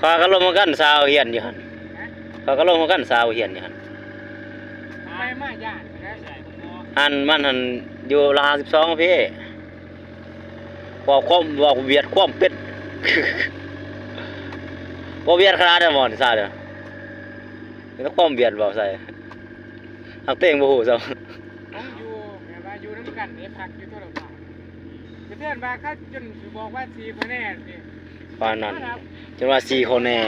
ຂ້ອຍກໍລົມຄືກັນ ສາວຮຽນຢູ່ຫັ້ນ. ຂ້ອຍກໍລົມຄືກັນ ສາວຮຽນຢູ່ຫັ້ນ. ໄປມາຢ້ານ ອັນມັນຫັ້ນຢູ່ລະຫ້າສິບສອງພີ້. ເວົ້າຄວາມ ເວົ້າຫວຽດຄວາມເປັດ ເວົ້າຫວຽດຂະໜາດໃດໝໍນີ້ຊາເດີ ມີແຕ່ຄວາມຫວຽດເວົ້າໃສ່ ຮັກຕົວເອງບໍ່ຮູ້ຊ້ຳ. ເຮົາຢູ່ແບບວ່າຢູ່ນຳກັນເດ້ ພັກຢູ່ໂທລະພາບ ສະເທືອນວ່າເຂົາຈົນຊິບອກວ່າສີ່ຄະແນນເດ້ ປານນັ້ນ ຈົນວ່າສີ່ຄະແນນ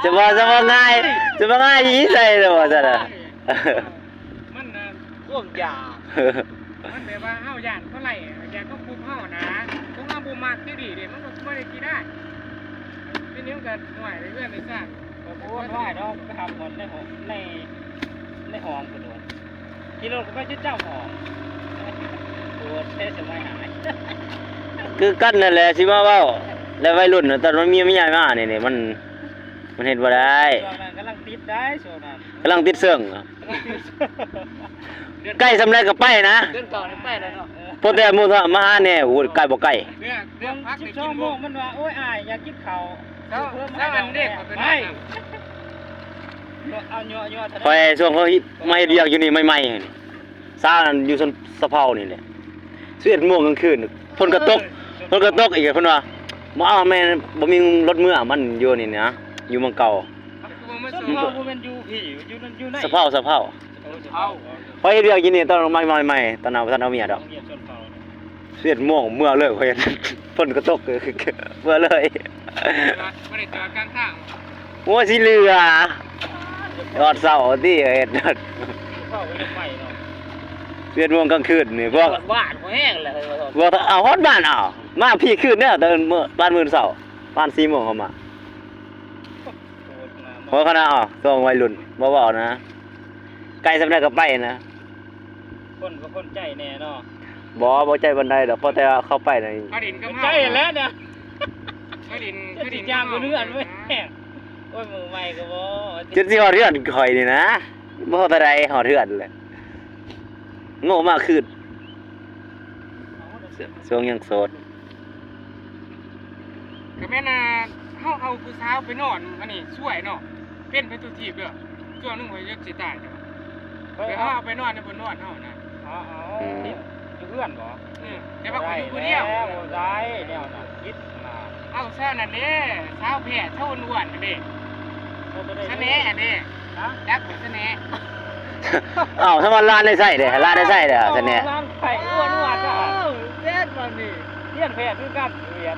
ຈະວ່າ ຈະວ່າງ່າຍ ຈະວ່າງ່າຍອີໃສ່ແລ້ວວ່າຊັ້ນນະ. ມັນນະພວກຢາ ມັນແບບວ່າເຮົາຢ້ານເຂົາໄລ່ ຢ້ານເຂົາຄຸບເຮົານະ ພວກເຮົາບໍ່ມັກຈັ່ງຊີ້ເດ້ ມັນກໍບໍ່ໄດ້ຂີ້ດ້ານ ເປັນຫຍັງກໍຫ້ວຍໃນເຮືອນໃນຊານ ກໍບໍ່ວຸ່ນວາຍດອກ ໄປຫາບ່ອນໃນຫ້ອງ ໃນ ໃນຫ້ອງພຸ້ນໂລດ ຂີ່ລົດກໍໄປຈຸດເຈົ້າຫ້ອງ ໂອດເຊສະໄໝຫາຍ ຄືກັນນັ້ນແຫຼະ ຊິມາເວົ້າ ແລະໄວລຸ້ນນະ ຕອນມັນມີເມຍໃໝ່ມານີ້ ນີ້ມັນ ມັນເຮັດບໍ່ໄດ້ ຊ່ວງນັ້ນກຳລັງຕິດໄດ໋ ຊ່ວງນັ້ນ ກຳລັງຕິດເຊິ່ງ ໃກ້ສ່ຳໃດກໍໄປນະ ເດືອນເກົ້ານີ້ໄປແລ້ວເນາະ ພໍແຕ່ໝູ່ມາຫາແດ່ ໂອ້ຍ ໄກບໍ່ໄກ ເດືອນ ເດືອນພັກໄດ້ກິນບໍ່ ສິບສອງໂມງມັນວ່າ ໂອ້ຍ ອ້າຍ ຢາກກິນເຂົ້າ ເຈົ້າ ເຈົ້າອັນເດ້ ເອົາຍົວໆ ຂ້ອຍຊ່ວງເຂົາມາເຮັດວຽກຢູ່ນີ້ໃໝ່ໆ ຊາວນັ້ນຢູ່ຊົນສະເພົານີ້ແຫຼະ ສິບເອັດໂມງກາງຄືນ ຝົນກໍຕົກ ເອີ ຝົນກໍຕົກອີກ ເພິ່ນວ່າ ບໍ່ເອົາແມ່ນ ບໍ່ມີລົດເມືອ ມັນຢູ່ນີ້ນະ ຢູ່ເມືອງເກົ່າ ຊົນເຜົ່າບໍ່ແມ່ນຢູ່ພີ້ ຢູ່ນັ້ນ ຢູ່ໃນ ສະເພົາ ສະເພົາ ເອີ ສະເພົາ ຂ້ອຍເຮັດວຽກຢູ່ນີ້ຕອນໃໝ່ໆ ຕອນນັ້ນບໍ່ທັນເອົາເມຍດອກ ສິບເອັດໂມງເມືອເລີຍ ຂ້ອຍ ຝົນກໍຕົກ ເມືອເລີຍ ບໍ່ໄດ້ຈອດກາງທາງ ໂອ້ຍ ຊິເຫຼືອ ຮອດເຊົ້າຕິ ເຮັດ ເຂົ້າໄປໄປເນາະ ສິບເອັດໂມງກາງຄືນນີ້ ພວກ ຮອດບ້ານ ພໍແຮງແລ້ວ ເຮີ້ຍ ບໍ່ ເອົາຮອດບ້ານ ເອົາ ມາພີ້ຄືນເດີ ແຕ່ມື້ ບ້ານມື້ເຊົ້າ ປານສີ່ໂມງເຮົາມາ ໂຄດໜ້າ ໂອ້ ຂະໜາດ ເອົາ ຊ່ວງໄວລຸ້ນ ບໍ່ເວົ້ານະ ໄກສ່ຳໃດກໍໄປນະ ຄົນກໍຄົນໃຈແນ່ເນາະ ບໍ່ ບໍ່ໃຈປານໃດດອກ ພໍແຕ່ວ່າເຂົ້າໄປໃນ ເຂົາຫຼິ້ນກັບເຮົາ ໃຈແລ້ວນະ ເຂົາຫຼິ້ນ ເຂົາຫຼິ້ນກັບເຮົາ ຈົນຊິຍ່າງໄປເຮືອນເວີຍ ໂອ້ຍ ມື້ໃໝ່ກໍບໍ່ ຈົນຊິຮອດເຮືອນຂ້ອຍນີ້ນະ ບໍ່ເທົ່າໃດຮອດເຮືອນແຫຼະ ໂງ່ມາຄືນ ຊ່ວງຍັງໂສດ ກໍແມ່ນ ອ່າ ເຮົາເອົາຜູ້ສາວໄປນອນ ອັນນີ້ຊ່ວຍເນາະ ເປັນໄປທຸກທີບເດີ ຊ່ວງໜຶ່ງຂ້ອຍຢາກຊິຕາຍ ແຕ່ວ່າ ເອີ ເຮົາເອົາໄປນອນໃນບ່ອນນອນເຮົານະ ເອົາ ເອົາ ອືມ ຢູ່ເຮືອນບໍ? ອືມ ແຕ່ວ່າຂ້ອຍຢູ່ຜູ້ດຽວ ບໍ່ໄດ້ແລ້ວ ບໍ່ໄດ້ແນວນັ້ນ ຜິດນະ ເອົາຊະນັ້ນເດ້ ສາວແພດ ສາວອ້ວນໆ ນັ້ນເດ້ ສະແໜຫັ້ນເດ້ ຮະ? ຈັກບໍ່ສະແໜ ເອົ້າ ຖ້າວ່າຫຼານໄດ້ໃຊ້ເດ້ ຫຼານໄດ້ໃຊ້ເດ້ ສະແໜ ຫຼານໄຜອ້ວນໆ ເອົາ ແຊດບາດນີ້ ຮຽນແພດຄືກັນ ຮຽນ